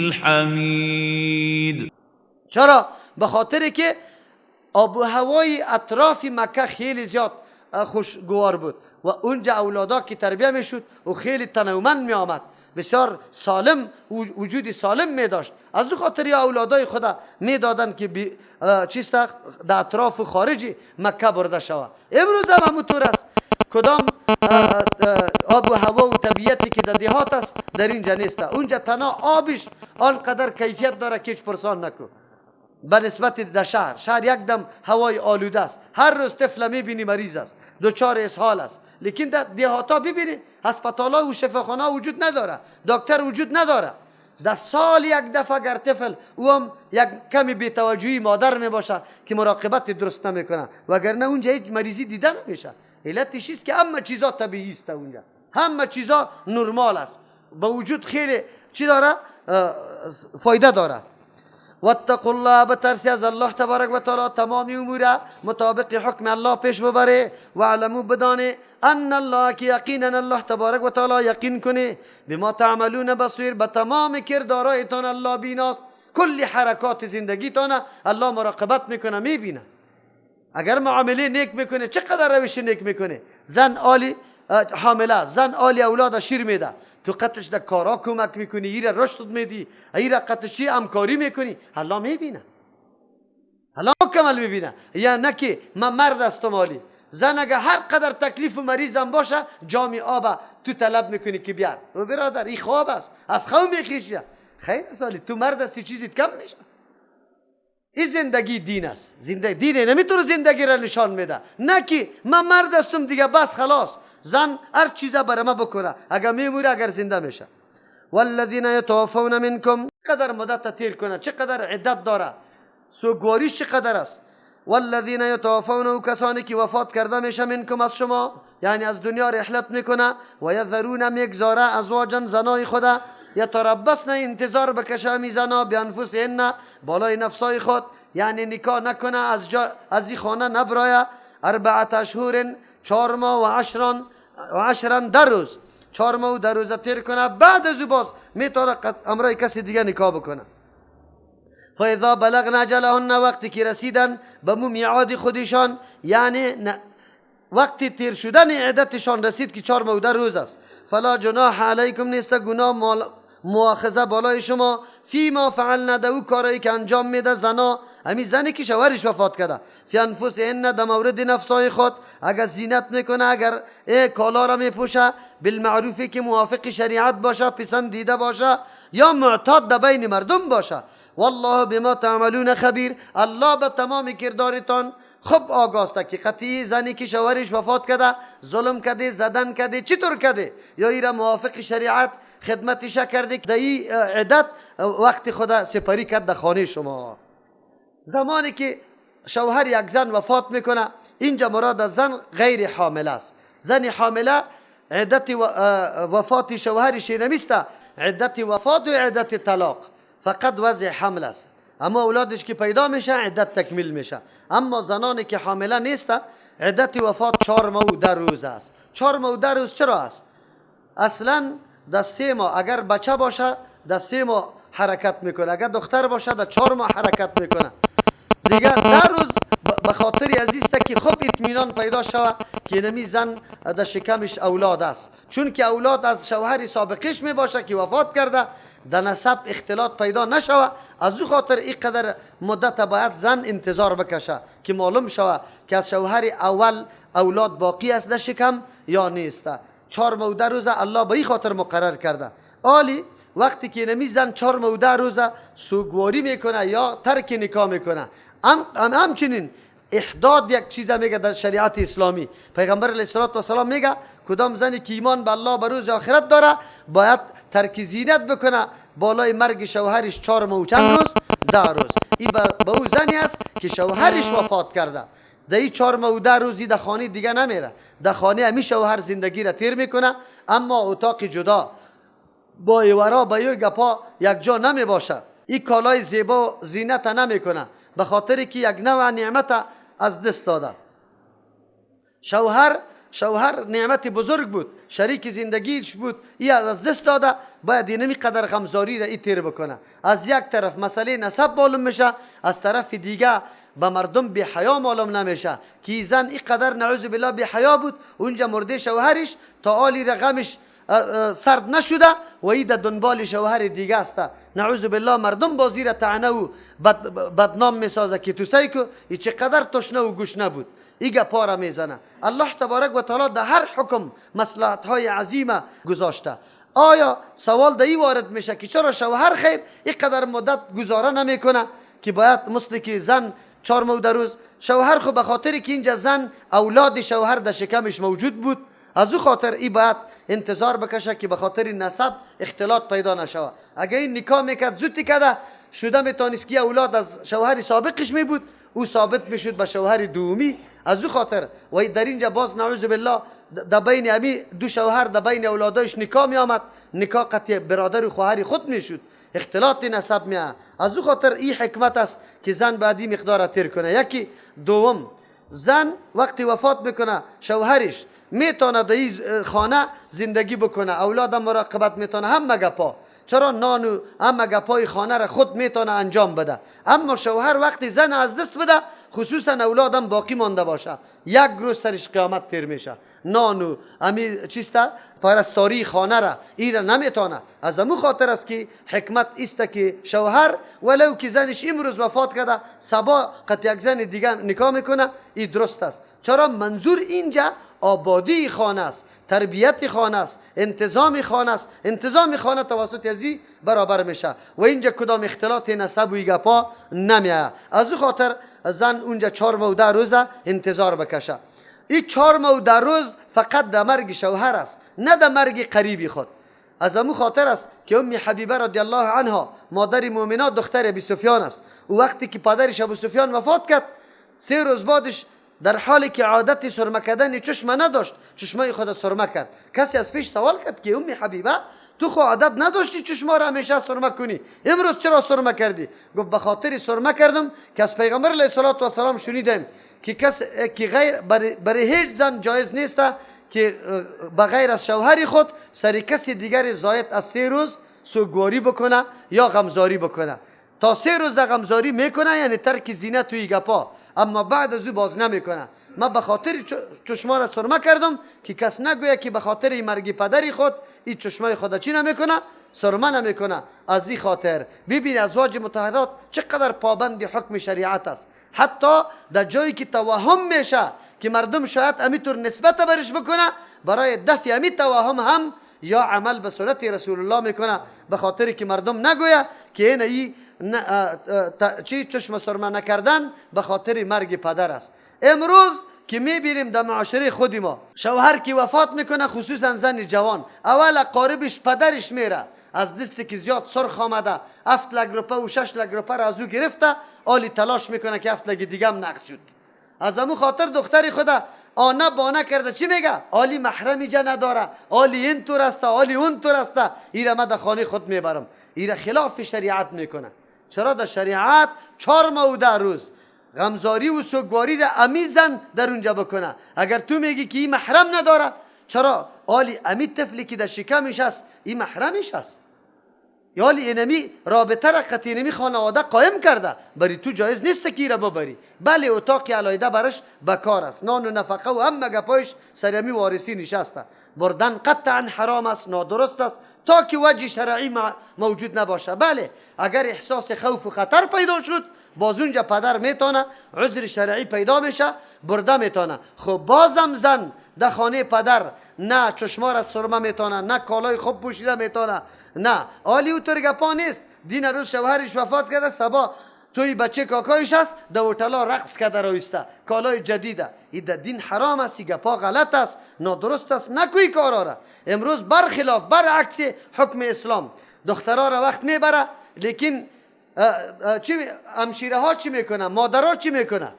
الحمید. چرا؟ به خاطر که آب و هوای اطراف مکه خیلی زیاد خوشگوار بود و اونجا اولادا که تربیه میشد و خیلی تنومند می آمد، بسیار سالم، وجود سالم می داشت. از او خاطر یا اولادای خدا می دادن که چیست در اطراف خارج مکه برده شود. امروز هم همونطور است. کدام آب و هوا و طبیعتی که در دهات است در اینجا نیست. اونجا تنها آبش آنقدر کیفیت داره که هیچ پرسان نکن به نسبت در شهر. شهر یک دم هوای آلوده است، هر روز طفل میبینی مریض است، دچار اسهال است. لیکن در دهاتا ببینی هسپتالا و شفاخانه وجود نداره، دکتر وجود نداره. در سال یک دفعه اگر طفل او هم یک کمی بی‌توجهی مادر میباشه که مراقبت درست نمیکنه، وگرنه اونجا هیچ مریضی دیده نمیشه. علتش است که همه چیزا طبیعی است، اونجا همه چیزا نرمال است، با وجود خیلی چی داره، فایده داره. واتقوا الله، بترسی از الله تبارک و تعالی، تمامی امور مطابق حکم الله پیش ببره. و علمو، بدانه، ان الله، که یقینا الله تبارک و تعالی، یقین کنه، بما تعملون بصیر، به تمام کردارایتان الله بیناست. کل حرکات زندگیتان الله مراقبت میکنه، میبینه. اگر معامله نیک میکنه، چقدر روش نیک میکنه. زن آلی حامله، زن آلی اولاد شیر میده، تو قطش در کارا کمک میکنی، ایره رشد میدی، ایره قطشی همکاری میکنی، الله میبینه، الله مکمل میبینه. یا نه که من مرد هستم آلی، زن اگه هر قدر تکلیف و مریضم باشه جامی آب تو طلب میکنی که بیار. و برادر این خواب است، از خواب میخیشه. خیر است آلی، تو مرد هستی چیزیت کم میشه. این زندگی دین است. زندگی دین نمیتونه زندگی را نشان میده، نه که من مرد هستم دیگه بس خلاص، زن هر چیزا برای ما بکنه، اگر میموره اگر زنده میشه. والذین یتوفون منکم، چقدر مدت تیر کنه، چقدر عدت داره، سوگواریش چقدر است. والذین یتوفون، و کسانی که وفات کرده میشه، منکم از شما، یعنی از دنیا رحلت میکنه، و یذرون، میگذاره، ازواجا، زنای خدا، یتربصن، انتظار بکشه می زنا، بانفسهن، بالای نفسای خود، یعنی نکاح نکنه، از جا از این خانه نبرایه، اربعة اشهر، 4 ماه، و عشرا، 10 روز، 4 ماه و 10 روزه تیر کنه، بعد از او باز میتونه امرای کسی دیگه نکاح بکنه. فاذا بلغن اجلهن، وقتی که رسیدن به مو میعاد خودشان، یعنی وقتی تیر شدن عدتشان رسید که 4 ماه و 10 روز است، فلا جناح علیکم، نیست گناه مؤاخذه بالای شما، فیما فعلن، در او کارایی که انجام میده زنا، همی زنی که شوهرش وفات کرده، فی انفسهن، در مورد نفسای خود، اگر زینت میکنه، اگر کالا را میپوشه، بالمعروفی که موافق شریعت باشه، پسندیده باشه یا معتاد در بین مردم باشه. والله بما تعملون خبیر، الله به تمام کردارتان خوب آگاسته که قطعی زنی که شوهرش وفات کرده ظلم کرده، زدن کرده، چطور کرده، یا ایرا موافق شریعت خدمتش کرده، در این عدت وقت خدا سپری کرد در خانه شما. زمانی که شوهر یک زن وفات میکنه، اینجا مراد از زن غیر حامله است. زن حامله عدت وفات شوهرش نمیسته، عدت وفات و عدت طلاق، فقط وضع حمل است. اما اولادش که پیدا میشه عدت تکمیل میشه. اما زنانی که حامله نیست، عدت وفات 4 ماه و 10 روز است. 4 ماه و 10 روز چرا است؟ اصلا در 3 ماه اگر بچه باشه در 3 ماه حرکت میکنه، اگر دختر باشه در 4 ماه حرکت میکنه. دیگه 10 روز به خاطر ازی است که خوب اطمینان پیدا شود که نمی زن در شکمش اولاد است، چون که اولاد از شوهر سابقش می باشه که وفات کرده، در نسب اختلاط پیدا نشوه. از او خاطر اینقدر مدت باید زن انتظار بکشه که معلوم شوه که از شوهر اول اولاد باقی است در شکم یا نیست. 4 ماه و 10 روز الله به این خاطر مقرر کرده. آلی وقتی که نمی زن 4 ماه و 10 روز سوگواری میکنه یا ترک نکاح میکنه، هم همچنین احداد یک چیز میگه در شریعت اسلامی. پیغمبر علیه السلام میگه کدام زنی که ایمان به الله، به روز آخرت داره، باید ترک زینت بکنه بالای مرگ شوهرش 4 ماه و چند روز؟ 10 روز. این به او زنی است که شوهرش وفات کرده. در این 4 ماه و 10 روزی در خانه دیگه نمیره، در خانه همی شوهر زندگی را تیر میکنه، اما اتاق جدا، با ایورا با یو گپا یک جا نمی باشه. این کالای زیبا زینت نمیکنه، به خاطر که یک نوع نعمت از دست داده شوهر. شوهر نعمت بزرگ بود، شریک زندگیش بود، ای از دست داده، باید اینمی قدر غمزاری را ای تیر بکنه. از یک طرف مسئله نسب معلوم میشه، از طرف دیگه به مردم بی حیا معلوم نمیشه که زن این قدر نعوذ بالله بی حیا بود، اونجا مرده شوهرش تا آلی را غمش سرد نشده و ای در دنبال شوهر دیگه است. نعوذ بالله مردم بازی را طعنه و بدنام میسازه که تو سعی کو ای چقدر تشنه و گوش نبود، ای گپا را میزنه. الله تبارک و تعالی در هر حکم مصلحت های عظیمه گذاشته. آیا سوال در ای وارد میشه که چرا شوهر خیر اینقدر مدت گزاره نمیکنه که باید مثل که زن 4 ماه در روز؟ شوهر خو به خاطر که اینجا زن اولاد شوهر در شکمش موجود بود، از او خاطر ای باید انتظار بکشه که به خاطر نسب اختلاط پیدا نشوه. اگه این نکاح میکرد زودی کده شده میتونست که اولاد از شوهر سابقش می بود، او ثابت میشد به شوهر دومی. از او خاطر و در اینجا باز نعوذ بالله در بین امی دو شوهر در بین اولادایش نکاح می آمد، نکاح قطع برادر و خواهر خود میشد، اختلاط نسب می. از او خاطر این حکمت است که زن بعدی مقدار تیر کنه. یکی دوم، زن وقتی وفات میکنه شوهرش میتونه در این خانه زندگی بکنه، اولاد مراقبت میتونه، هم گپا چرا نان و هم گپای خانه را خود میتونه انجام بده. اما شوهر وقتی زن از دست بده، خصوصا اولادم باقی مانده باشه، یک روز سرش قیامت تیر میشه، نان و امی چیسته پرستاری خانه را ای را نمیتونه. از امو خاطر است که حکمت است که شوهر ولو که زنش امروز وفات کرده، صبا قد یک زن دیگه نکاح میکنه، ای درست است. چرا منظور اینجا آبادی خانه است، تربیت خانه است، انتظام خانه است. انتظام خانه توسط ازی برابر میشه و اینجا کدام اختلاط نسب و گپا نمیه. از او خاطر زن اونجا 4 ماه و 10 روز انتظار بکشه. این 4 ماه و 10 روز فقط در مرگ شوهر است، نه در مرگ قریبی خود. از امو خاطر است که ام حبیبه رضی الله عنها مادر مؤمنات دختر ابی سفیان است. او وقتی که پدرش ابو سفیان وفات کرد، 3 روز بعدش در حالی که عادت سرمه کردن چشم نداشت، چشمای خود سرمه کرد. کسی از پیش سوال کرد که ام حبیبه تو خو عادت نداشتی چشما را همیشه سرمه کنی، امروز چرا سرمه کردی؟ گفت به خاطر سرمه کردم که از پیغمبر علیه الصلاة والسلام شنیدم که کس که غیر برای هیچ زن جایز نیست که بغیر از شوهر خود سر کسی دیگر زاید از 3 روز سوگواری بکنه یا غمزاری بکنه. تا 3 روز غمزاری میکنه، یعنی ترک زینت توی گپا، اما بعد از او باز نمیکنه. من به خاطر چشما را سرمه کردم که کس نگویه که به خاطر مرگ پدری خود این چشمای خود چی نمیکنه، سرمه نمیکنه. از این خاطر ببین ازواج مطهرات چقدر پابند حکم شریعت است. حتی در جایی که توهم میشه که مردم شاید امیطور نسبت برش بکنه، برای دفع امی توهم هم یا عمل به سنت رسول الله میکنه، به خاطر که مردم نگویه که این ای چی چشم سرمه نکردن به خاطر مرگ پدر است. امروز که میبینیم در معاشره خودی ما شوهر که وفات میکنه، خصوصا زن جوان، اول قاربش پدرش میره، از دستی که زیاد سرخ آمده 7 لک روپه و 6 لک روپه را از او گرفته، آلی تلاش میکنه که 7 لک دیگه هم نقد شد. از امو خاطر دختری خدا آنه بانه کرده، چی میگه؟ آلی محرمی جا نداره، آلی این طور است، آلی اون طور است، ایره من در خانه خود میبرم. ایره خلاف شریعت میکنه. چرا در شریعت 4 ماه و 10 روز غمزاری و سوگواری را امی زن در اونجا بکنه. اگر تو میگی که این محرم نداره، چرا آلی امی طفلی که در شکمش است این محرمش است، یالی اینمی رابطه را قطعی اینمی خانواده قایم کرده، بری تو جایز نیست که را ببری. بله اتاق علایده برش بکار است، نان و نفقه و هم گپایش سر امی وارثی نشسته. بردن قطعا حرام است، نادرست است تا که وجه شرعی موجود نباشه. بله اگر احساس خوف و خطر پیدا شد، باز اونجا پدر میتونه عذر شرعی پیدا میشه، برده میتونه. خب بازم زن در خانه پدر نه چشما را سرمه میتونه، نه کالای خوب پوشیده میتونه، نه آلی او گپا نیست. دین روز شوهرش وفات کرده، صبا توی بچه کاکایش است در هتل رقص کرده رویسته، کالای جدیده. این در دین حرام است، این گپا غلط است، نادرست است، نکوی کارا را. امروز برخلاف برعکس حکم اسلام دخترها را وقت میبره، لیکن چی همشیره ها چی میکنه، مادرها چی میکنه؟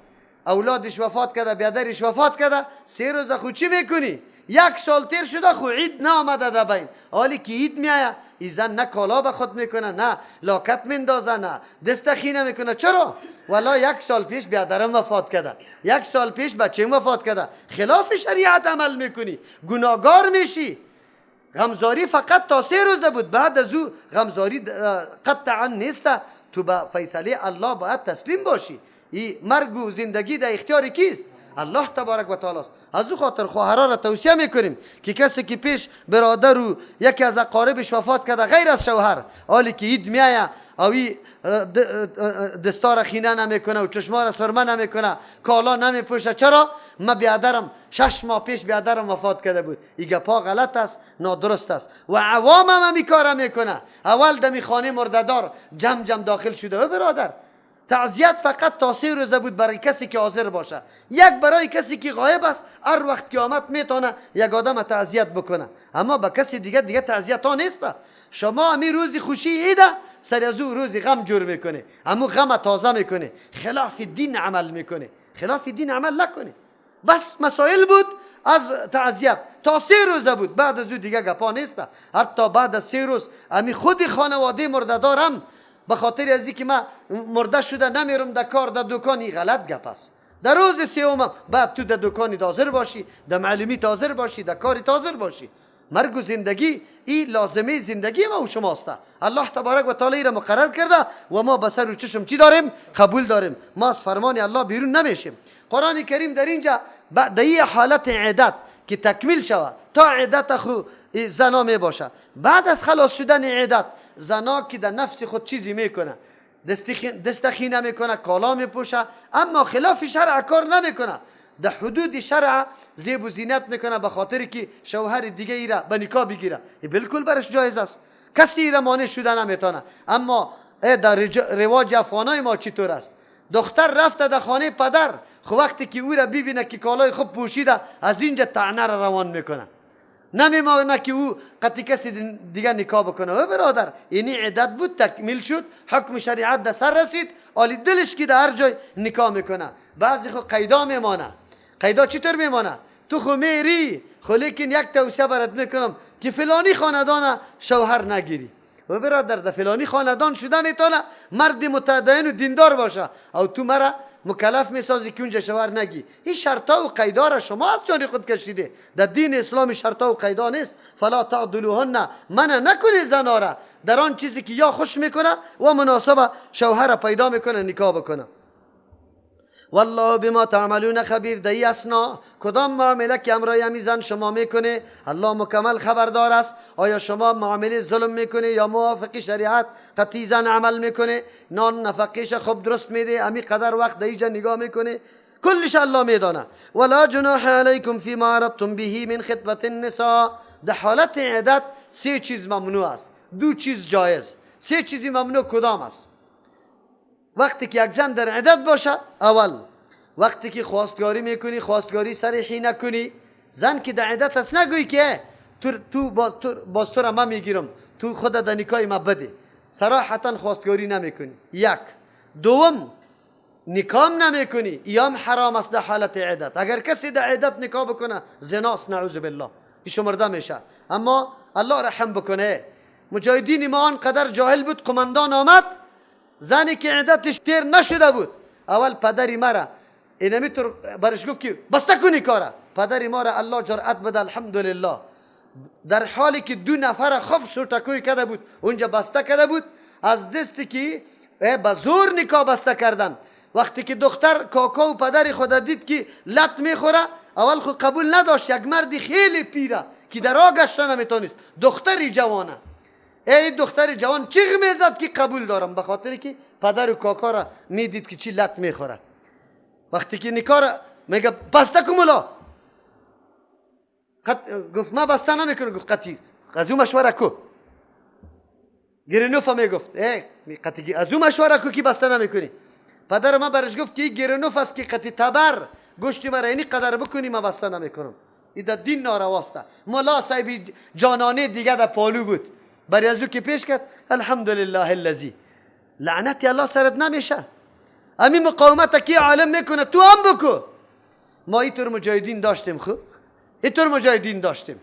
اولادش وفات کرده، بیادرش وفات کرده، 3 روز خو چی میکنی؟ 1 سال تیر شده خو عید نامده در بین. حالی که عید میایه ای زن نه کالا به خود میکنه، نه لاکت میندازه، نه دست خینه میکنه. چرا؟ ولا یک سال پیش بیادرم وفات کرده، یک سال پیش بچه‌م وفات کرده. خلاف شریعت عمل میکنی، گناهگار میشی. غمزاری فقط تا 3 روزه بود، بعد از او غمزاری قطعا نیست. تو به فیصله الله باید تسلیم باشی. این مرگ و زندگی در اختیار کیست؟ الله تبارک و تعالی است. از او خاطر خواهرها را توصیه میکنیم که کسی که پیش برادر و یکی از اقاربش وفات کرده غیر از شوهر، حالی که عید میآید او دستار خینه نمیکنه و چشما را سرمه نمیکنه، کالا نمیپوشه، چرا؟ ما بیادرم 6 ماه پیش بیادرم وفات کرده بود. این گپا غلط است، نادرست است و عوام هم همی کار میکنه. اول دمی خانه مرده‌دار جمع جمع داخل شده. و برادر، تعزیت فقط تا 3 روزه بود برای کسی که حاضر باشه، یک برای کسی که غایب است، هر وقت که آمد میتونه یک آدم تعزیت بکنه، اما با کسی دیگه تعزیت ها نیست. شما همی روز خوشی ایده سر از او روز غم جور میکنه، امو غم تازه میکنه، خلاف دین عمل میکنه. خلاف دین عمل نکنه. بس مسائل بود از تعزیت تا 3 روزه بود، بعد از او دیگه گپا نیست. حتی بعد از 3 روز امی خود خانواده مرده دارم به خاطر از اینکه من مرده شده نمیرم در کار در دکانی، غلط گپ است. در روز سوم بعد تو در دکانی حاضر باشی، در معلمی حاضر باشی، در کاری حاضر باشی. مرگ و زندگی این لازمه زندگی ما و شماست. الله تبارک و تعالی را مقرر کرده و ما به سر و چشم چی داریم؟ قبول داریم. ما از فرمان الله بیرون نمیشیم. قرآن کریم در اینجا بعد این حالت عدت که تکمیل شود تا عدت خو زنا می باشه، بعد از خلاص شدن عدت زنا که در نفس خود چیزی میکنه، دست خینه میکنه، کالا میپوشه، اما خلاف شرع کار نمیکنه، در حدود شرع زیب و زینت میکنه به خاطر که شوهر دیگه ای را به نکاح بگیره، بالکل برش جایز است، کسی را مانع شده نمیتونه. اما در رواج افغانای ما چطور است؟ دختر رفته در خانه پدر، خب وقتی که او را ببینه که کالای خوب پوشیده، از اینجا طعنه را روان میکنه، نمیمانه که او قطعی کسی دیگه نکاح بکنه. و برادر، اینی عدت بود، تکمیل شد، حکم شریعت در سر رسید، آلی دلش که در هر جای نکاح میکنه. بعضی خو قیدا میمانه. قیدا چطور میمانه؟ تو خو میری، خو لیکن یک توصیه برات میکنم که فلانی خاندان شوهر نگیری. و برادر، در فلانی خاندان شده میتونه مرد متدین و دیندار باشه، او تو مرا مکلف میسازی که اونجا شوهر نگی. این شرطا و قیدا را شما از جان خود کشیده. در دین اسلام شرطا و قیدا نیست. فلا تعدلوهن، منع نکنی زنا را در آن چیزی که یا خوش میکنه و مناسب شوهر پیدا میکنه نکاح بکنه. والله بما تعملون خبیر. در ای اثنا کدام معامله که امرای همی زن شما میکنه الله مکمل خبردار است. آیا شما معامله ظلم میکنه یا موافق شریعت قطعی زن عمل میکنه؟ نان نفقیش خوب درست میده، همی قدر وقت در اینجا نگاه میکنه، کلش الله میدانه. ولا جناح علیکم فیما اردتم به من خطبة النساء. در حالت عدت 3 چیز ممنوع است، 2 چیز جایز. 3 چیزی ممنوع کدام است؟ وقتی که یک زن در عدت باشه، اول وقتی که خواستگاری میکنی خواستگاری صریحی نکنی. زن که در عدت است نگویی که تو باز تو را من میگیرم، تو خود در نکاح ما بده. صراحتا خواستگاری نمیکنی. یک. دوم، نکام نمیکنی، ایام حرام است در حالت عدت. اگر کسی در عدت نکاح بکنه زناست، نعوذ بالله، شمرده میشه. اما الله رحم بکنه، مجاهدین ما آنقدر جاهل بود، قماندان آمد، زنی که عدتش تیر نشده بود، اول پدری مرا اینمی طور برش گفت که بسته کنی کاره. پدری ما را الله جرأت بده، الحمدلله، در حالی که 2 نفر خوب سوتکوی کرده بود اونجا بسته کرده بود، از دستی که به زور نکاح بسته کردن. وقتی که دختر کاکا و پدر خود دید که لط میخوره، اول خود قبول نداشت. یک مرد خیلی پیره که در راه گشته نمیتونست، دختری جوانه. ای دختر جوان چیغ میزد که قبول دارم، به خاطر که پدر و کاکا را میدید که چی لط میخوره. وقتی که نکاح را میگه بسته کن مولا، گفت ما بسته نمیکنم. گفت قطعی از او مشوره کو. گرینوفا میگفت ای قطعی از او مشوره کو که بسته نمیکنی. پدر ما برش گفت که این گرینوف است که قطعی تبر گوشتی مرا اینی قدر بکنی ما بسته نمیکنم. این در دین نارواست. مولا صاحب جانانه دیگه در پالو بود، برای از او که پیش کرد الحمدلله الذی، لعنت الله سرت نمیشه. امی مقاومت که عالم میکنه تو هم بکو. ما اینطور مجاهدین داشتیم، خب اینطور مجاهدین داشتیم،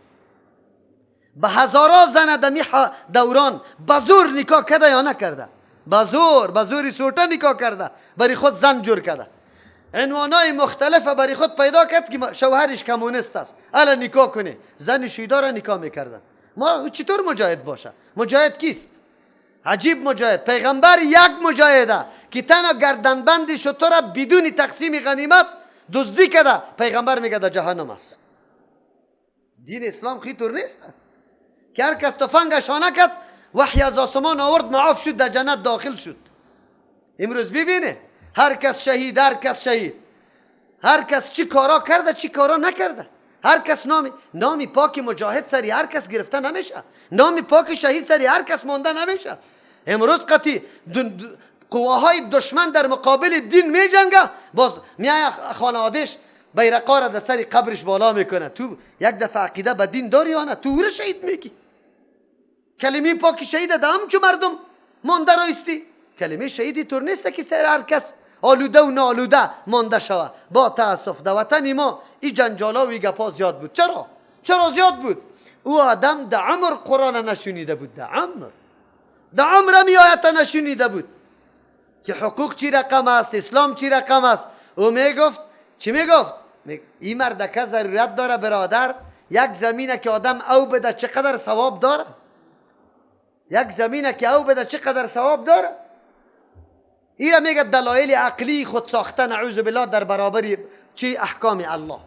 به هزارا زن دمی دوران به زور نکاح کرده یا نکرده، به زوری سوټه نکاح کرده، برای خود زن جور کرده، عنوانای مختلف برای خود پیدا کرد که شوهرش کمونیست است، الا نکاح کنه. زن شیدا را نکاح میکردن. ما چطور مجاهد باشه؟ مجاهد کیست؟ عجیب مجاهد. پیغمبر یک مجاهده که تنها گردنبند شتر بدون تقسیم غنیمت دزدی کرده، پیغمبر میگه در جهنم است. دین اسلام خیلی طور نیست که هر کس تفنگ شانه کرد، وحی از آسمان آورد، معاف شد، در جنت داخل شد. امروز ببینه هر کس شهید، هر کس شهید، هر کس چی کارا کرده، چی کارا نکرده. هر کس نامی پاک مجاهد سری هر کس گرفته نمیشه، نامی پاک شهید سری هر کس مانده نمیشه. امروز قطی قواهای دشمن در مقابل دین می جنگه، باز میای خانوادش بیرقا را در سر قبرش بالا میکنه. تو یک دفعه عقیده به دین داری یا نه؟ تو او شهید میگی، کلمه پاک شهید ده همچو مردم مانده رایستی. کلمه شهیدی طور نیست که سر هر کس آلوده و نالوده مانده شوه. با تاسف در وطن ما این جنجالا و گپا زیاد بود. چرا؟ چرا زیاد بود؟ او آدم در عمر قرآن نشنیده بود، در عمر می آیت نشنیده بود که حقوق چی رقم است، اسلام چی رقم است. او میگفت، چی میگفت؟ این مردکه ضرورت داره برادر، یک زمینه که آدم او بده چقدر ثواب داره، یک زمینه که او بده چقدر ثواب داره. ایرا میگه دلایل عقلی خود ساخته، نعوذ بالله، در برابر چی؟ احکام الله.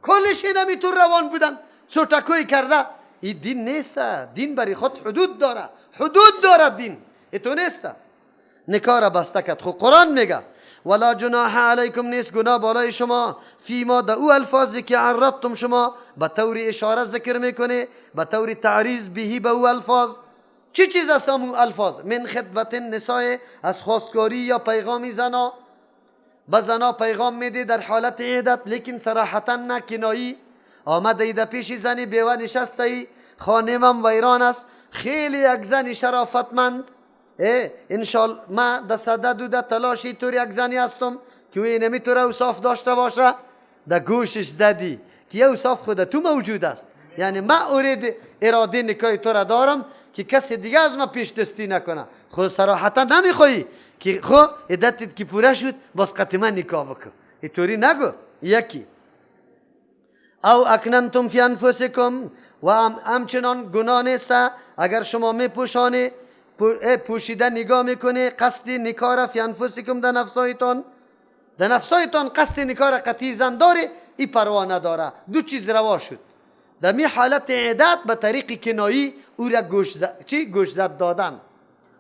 کلش اینمی روان بودن سوتکوی کرده. این دین نیست. دین برای خود حدود داره، حدود داره دین. ایتو نیست. نکاح را بسته کرد. خب قرآن میگه ولا جناح علیکم، نیست گناه بالای شما، فیما، در او الفاظی که عرضتم، شما به طور اشاره ذکر میکنه، به طور تعریض، به به او الفاظ. چی چیز است او الفاظ؟ من خطبة النساء، از خواستگاری یا پیغام زنا. به زنا پیغام میده در حالت عدت، لیکن صراحتا نه، کنایی. آمده ای در پیش زنی بیوه نشسته ای، خانمم ویران است، خیلی یک زنی شرافتمند، انشالله ما در صدد و در تلاشی طور یک زنی هستم که او نمیتونه اوصاف داشته باشه. در گوشش زدی که یه اوصاف خود تو موجود است، یعنی ما ارید اراده نکای تو را دارم که کسی دیگه از ما پیش دستی نکنه. خود صراحتا نمیخوایی که خو عدتت که پوره شد باز قطع من نکاح بکن، اینطوری نگو. یکی او اکننتم فی انفسکم، و همچنان گناه نیست اگر شما میپوشانی، پوشیده نگاه میکنی قصد نکاح را، فی انفسکم، در نفسایتان، در نفسایتان قصد نکاح را قطعی زن داره، ای پروا نداره. دو چیز روا شد در می حالت عدت: به طریق کنایی او را گوش چی؟ گوش زد دادن،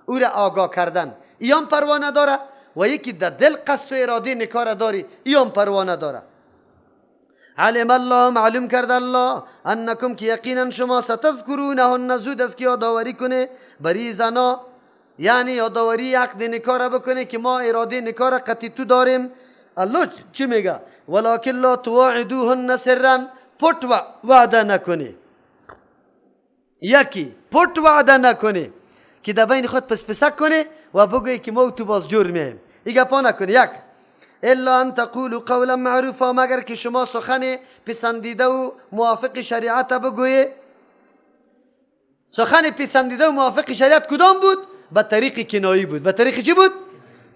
او را آگاه کردن، ایام پروا نداره، و یکی در دل قصد و اراده نکاح را داری، ایام پروا نداره. علم الله، معلوم کرد الله، انکم، که یقینا شما، ستذکرونهن، زود است که یادآوری کنه بری زنا، یعنی یادآوری عقد نکاح را بکنه که ما اراده نکاح را قطعی تو داریم. الله چی میگه؟ ولکن لا تواعدوهن سرا، پټ وعده نکنی. یکی پټ وعده نکنی که در بین خود پس پسک کنه و بگویی که ما تو باز جور میم، ای گپا نکنی. یک، الا ان تقولوا قولا معروفا، مگر که شما سخن پسندیده و موافق شریعت بگویی. سخن پسندیده و موافق شریعت کدام بود؟ به طریق کنایی بود. به طریق چی بود؟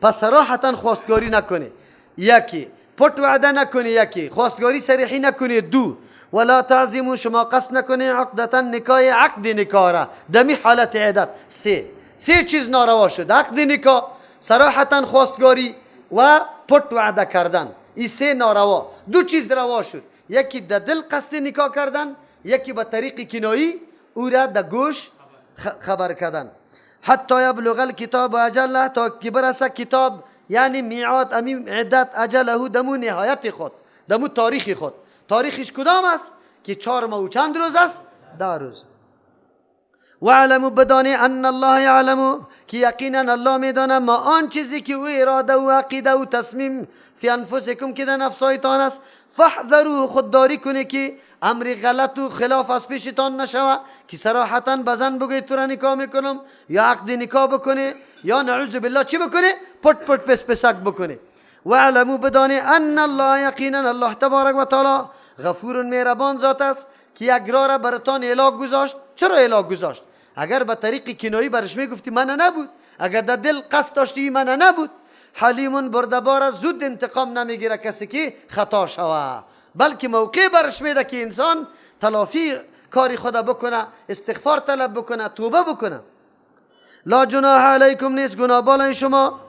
پس صراحتا خواستگاری نکنی یکی، پټ وعده نکنی یکی، خواستگاری صریحی نکنی دو، ولا تعزموا، شما قصد نکنی، عقدة النکاح، عقد نکاح را دمی حالت عدت. سه چیز ناروا شد: عقد نکاح، صراحتا خواستگاری و پټ وعده کردن. این سه ناروا. دو چیز روا شد: یکی در دل قصد نکاح کردن، یکی به طریق کنایی او را در گوش خبر کردن. حتی یبلغ الکتاب اجله، تا که برسه کتاب، یعنی میعاد، امی عدت، اجله، دمو نهایت خود، دمو تاریخ خود. تاریخش کدام است؟ که 4 ماه و چند روز است؟ 10 روز. واعلموا، بدانی، ان الله یعلم، که یقینا الله میدانه، ما، آن چیزی که او اراده و عقیده و تصمیم، فی انفسکم، که در نفسایتان است، فاحذروه، خودداری کنه که امر غلط و خلاف از پیشتان نشوه که صراحتا بزن بگوی تو را نکاح میکنم، یا عقد نکاح بکنه، یا نعوذ بالله چی بکنه؟ پت پت پس پسک بکنه. واعلموا، بدانه، ان الله، یقینا الله تبارک و تعالی، غفور، مهربان ذات است که یک راه را براتان اعلا گذاشت. چرا اعلا گذاشت؟ اگر به طریق کنایی برش میگفتی من نبود. اگر در دل قصد داشتی من نبود. حلیم بردبار زود انتقام نمیگیره کسی که خطا شوه، بلکه موقع برش میده که انسان تلافی کاری خدا بکنه، استغفار طلب بکنه، توبه بکنه. لا جناح علیکم نیست گناه بالای شما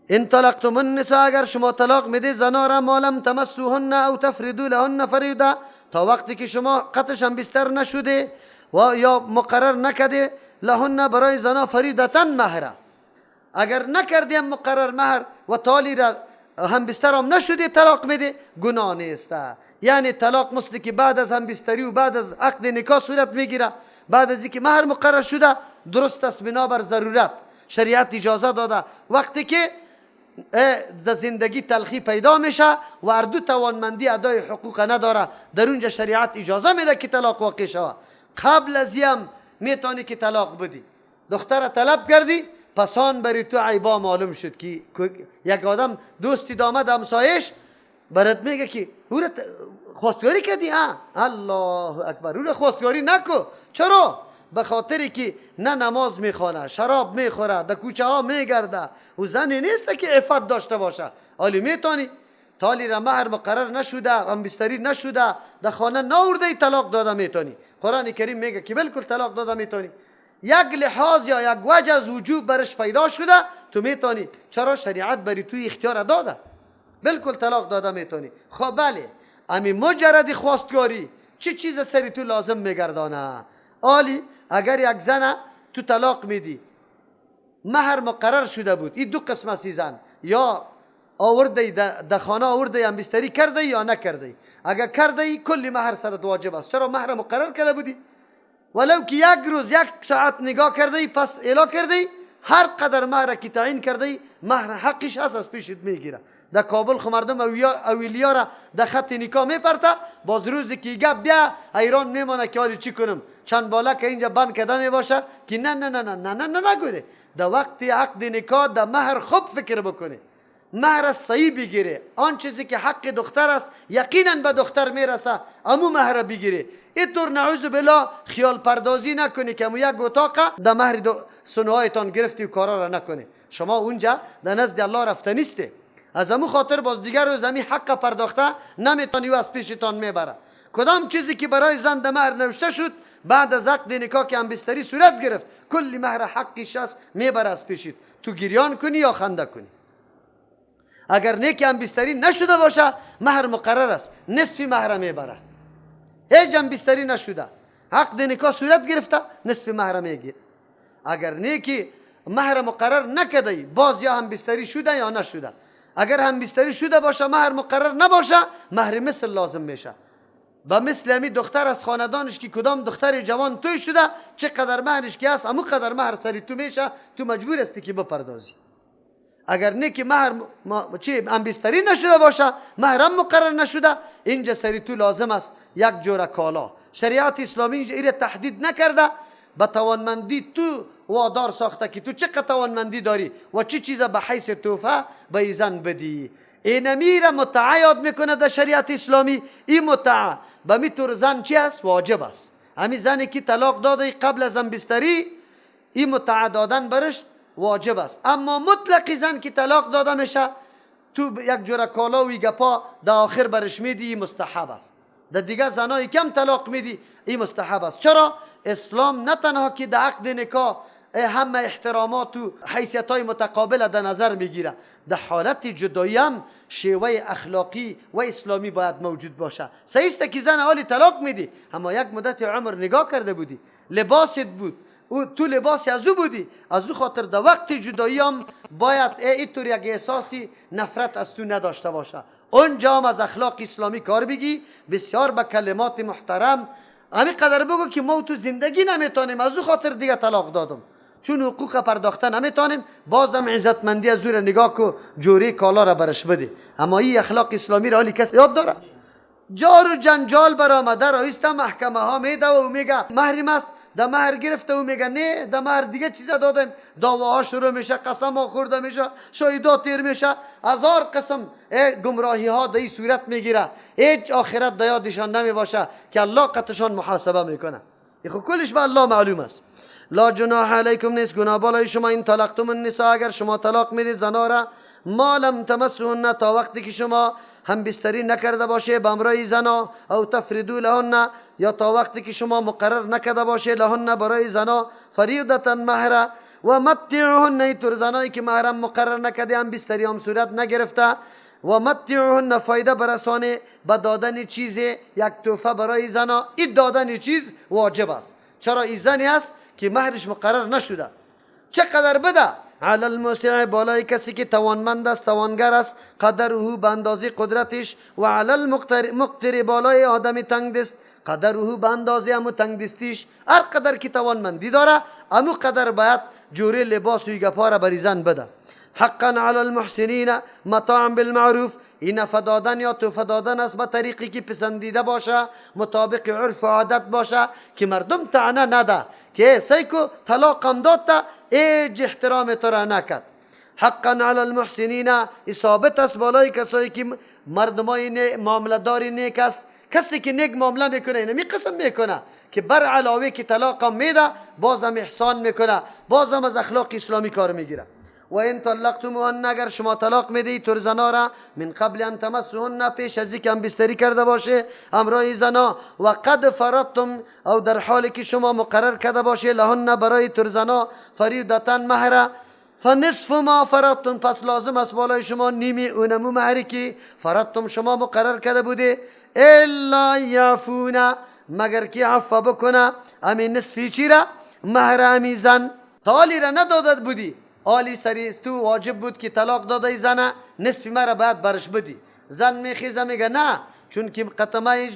ان طلقتم النساء اگر شما طلاق میده زنا را، ما لم تمسوهن او تفردوا لهن فریضه، تا وقتی که شما قطش هم بستر نشده و یا مقرر نکرده لهن برای زنا فریضه مهره. اگر نکردیم مقرر مهر و تالی را هم بستر هم نشده طلاق میده، گناه نیست. یعنی طلاق مثل که بعد از هم بستری و بعد از عقد نکاح صورت میگیره، بعد از اینکه مهر مقرر شده درست است، بنابر ضرورت شریعت اجازه داده. وقتی که در زندگی تلخی پیدا میشه و هر دو توانمندی ادای حقوق نداره، در اونجا شریعت اجازه میده که طلاق واقع شود. قبل از یم میتونی که طلاق بدی، دختر طلب کردی، پسان بری تو عیبا معلوم شد که یک آدم دوستی دامد همسایش برات میگه که او را خواستگاری کردی، الله اکبر، او را خواستگاری نکو. چرا؟ به خاطری که نه نماز میخوانه، شراب میخوره، در کوچه ها میگرده، و زنی نیست که عفت داشته باشه. حالی میتونی تالی را مهر مقرر نشده، هم بستری نشده، در خانه ناورده، طلاق داده میتونی. قرآن کریم میگه که بالکل طلاق داده میتونی. یک لحاظ یا یک وجه از وجوب برش پیدا شده تو میتونی. چرا؟ شریعت بری توی اختیار داده، بالکل طلاق داده میتونی. خب بله، امی مجرد خواستگاری چه چیز سری تو لازم میگردانه؟ آلی اگر یک زن تو طلاق میدی، مهر مقرر شده بود، این دو قسم است زن، یا آورده در خانه آورده هم بستری کرده یا نکرده. اگر کرده کل مهر سرت واجب است. چرا؟ مهر مقرر کرده بودی. ولو که یک روز یک ساعت نگاه کرده پس اعلا کرده، هر قدر مهر که تعیین کرده مهر حقش هست از پیشت میگیره. در کابل خو مردم اویلیا را در خط نکاح میپرته، باز روزی که گپ بیا ایران میمانه که حالی چی کنم، چند بالا که اینجا بند کده میباشه که نه نه نه نه نه نه نه نگوده. در وقت عقد نکاح در مهر خوب فکر بکنه، مهر صحیح بگیره، آن چیزی که حق دختر است یقینا به دختر میرسه امو مهر بگیره. اینطور نعوذ بالله خیال پردازی نکنی که امو یک اتاق در مهر سنوهایتان گرفتی و کارا را نکنی. شما اونجا در نزد الله رفته نیسته، از امو خاطر باز دیگر روز امی حق پرداخته نمیتونی و از پیشتان میبره. کدام چیزی که برای زن در مهر نوشته شد بعد از عقد نکاح که هم بستری صورت گرفت، کل مهر حقش است میبره از پیشت، تو گریان کنی یا خنده کنی. اگر نیکی هم بستری نشده باشه مهر مقرر است، نصف مهر میبره. هیچ هم بستری نشده، عقد نکاح صورت گرفته، نصف مهر میگیره. اگر نیکی مهر مقرر نکده، باز یا هم بستری شده یا نشده. اگر هم بستری شده باشه مهر مقرر نباشه، مهر مثل لازم میشه. و مثل همی دختر از خاندانش که کدام دختر جوان توی شده، چقدر مهرش که هست امو قدر مهر سری تو میشه، تو مجبور هستی که بپردازی. اگر نه که مهر چی هم بستری نشده باشه، مهرم مقرر نشده، اینجا سری تو لازم است یک جوره کالا. شریعت اسلامی اینجا ایره تحدید نکرده، به توانمندی تو وادار ساخته که تو چقدر توانمندی داری و چه چیز به حیث توفه به زن بدی. اینمی را متعه یاد میکنه در شریعت اسلامی. این متعه به میتور زن چی است؟ واجب است. همی زنی که طلاق داده قبل از هم بستری، این متعه دادن برش واجب است. اما مطلق زن که طلاق داده میشه، تو یک جوره کالا و گپا در آخر برش میدی، مستحب است. در دیگه زنای کم طلاق میدی، این مستحب است. چرا؟ اسلام نه تنها که در عقد نکاح همه احترامات و حیثیت های متقابل در نظر میگیره، در حالت جدایی هم شیوه اخلاقی و اسلامی باید موجود باشه. صحیح است که زن حالی طلاق میدی، اما یک مدت عمر نگاه کرده بودی، لباست بود، او تو لباس از او بودی، از او خاطر در وقت جدایی هم باید اینطور یک احساسی نفرت از تو نداشته باشه. اونجا هم از اخلاق اسلامی کار بگی، بسیار به کلمات محترم همین قدر بگو که ما تو زندگی نمیتونیم، از او خاطر دیگه طلاق دادم، چون حقوق پرداخته نمیتونیم، بازم عزتمندی از او را نگاه کو، جوری کالا را برش بده. اما این اخلاق اسلامی را حالی کس یاد داره؟ جار و جنجال برآمده، رئیس محکمه ها میده و میگه مهریم است، در مهر گرفته و میگه نه در مهر دیگه چیزا دادیم، دعواها شروع میشه، قسم ها خورده میشه، شاهدا تیر میشه، هزار قسم گمراهی ها در این صورت میگیره. هیچ آخرت در یادشان نمیباشه که الله قطشان محاسبه میکنه. خب کلش به الله معلوم است. لا جناح علیکم نیست گناه بالای شما این طلقتم النساء اگر شما طلاق میدید زنا را، ما لم تمسهن تا وقتی که شما هم بستری نکرده باشه به امرای زنا، او تفردو لهن یا تا وقتی که شما مقرر نکرده باشه لهن برای زنا فریضة مهر و متعهن، ایتور زنایی که محرم مقرر نکرده هم بستری هم صورت نگرفته، و متعهن فایده برسانه به دادن چیز یک تحفه برای زنا. این دادن چیز واجب است. چرا؟ این زنی است که مهرش مقرر نشده، چقدر بده؟ علی الموسع بالای کسی که توانمند است توانگر است، قدره به اندازه قدرتش، و علی المقتر بالای آدم تنگ دست، قدره به اندازه امو تنگ دستیش. هر قدر که توانمندی داره امو قدر باید جوری لباس و گپا را بری زن بده. حقا علی المحسنین متاع بالمعروف، این فدادن یا تحفه دادن است به طریقی که پسندیده باشه، مطابق عرف و عادت باشه که مردم طعنه نده که سیکو طلاقم داد تا ایج احترام تو را نکرد. حقا علی المحسنین ثابت است بالای کسایی که مردمای معامله داری نیک است، کسی که نیک معامله میکنه اینمی قسم میکنه که بر علاوه که طلاقم میده بازم احسان میکنه، بازم از اخلاق اسلامی کار میگیره. و ان طلقتموهن اگر شما طلاق میدی تر زنا را، من قبل ان تمسوهن پیش از اینکه هم بستری کرده باشه همراه زنا، و قد فرضتم او در حالی که شما مقرر کرده باشه لهن برای تر زنا فریضة مهر فنصف ما فرضتم، پس لازم است بالای شما نیمی اونمو مهری که فرضتم شما مقرر کرده بوده، الا یعفون مگر که عفو بکنه امی نصفی چی را؟ مهر امی زن. تالی را ندادد بودی، آلی سری تو واجب بود که طلاق داده زنه نصف مرا باید برش بدی. زن میخیزه میگه نه، چون که قطمه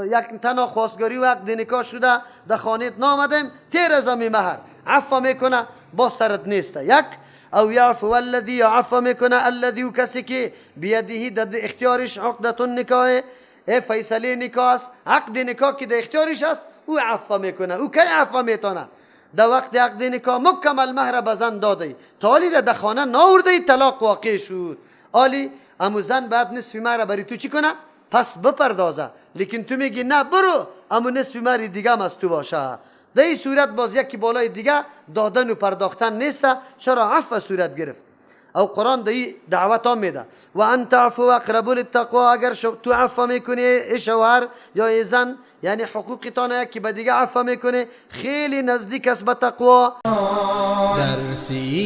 یک تنها خواستگاری و عقد نکاح شده در خانه نامدیم تیر از امی مهر عفو میکنه با سرت نیسته. یک او یعفو الذی یا عفو میکنه الذی و کسی که بیده در اختیارش عقدة النکاح فیصله نکاح است، عقد نکاح که در اختیارش است او عفو میکنه. او کی عفو میتونه؟ در وقت عقد نکاح مکمل مهر به زن داده، تا آلی را در خانه ناورده طلاق واقع شد، آلی امو زن بعد نصف مهر بری تو چی کنه؟ پس بپردازه. لیکن تو میگی نه برو امو نصف مهر دیگه هم از تو باشه. در این صورت باز یکی بالای دیگه دادن و پرداختن نیست. چرا؟ عفو صورت گرفت. او قرآن در این دعوت هم میده و ان تعفو اقرب للتقوا، اگر تو عفو میکنی ای شوهر یا ای زن، یعنی حقوقتان یکی به دیگه عفو میکنه، خیلی نزدیک است به تقوا. درسی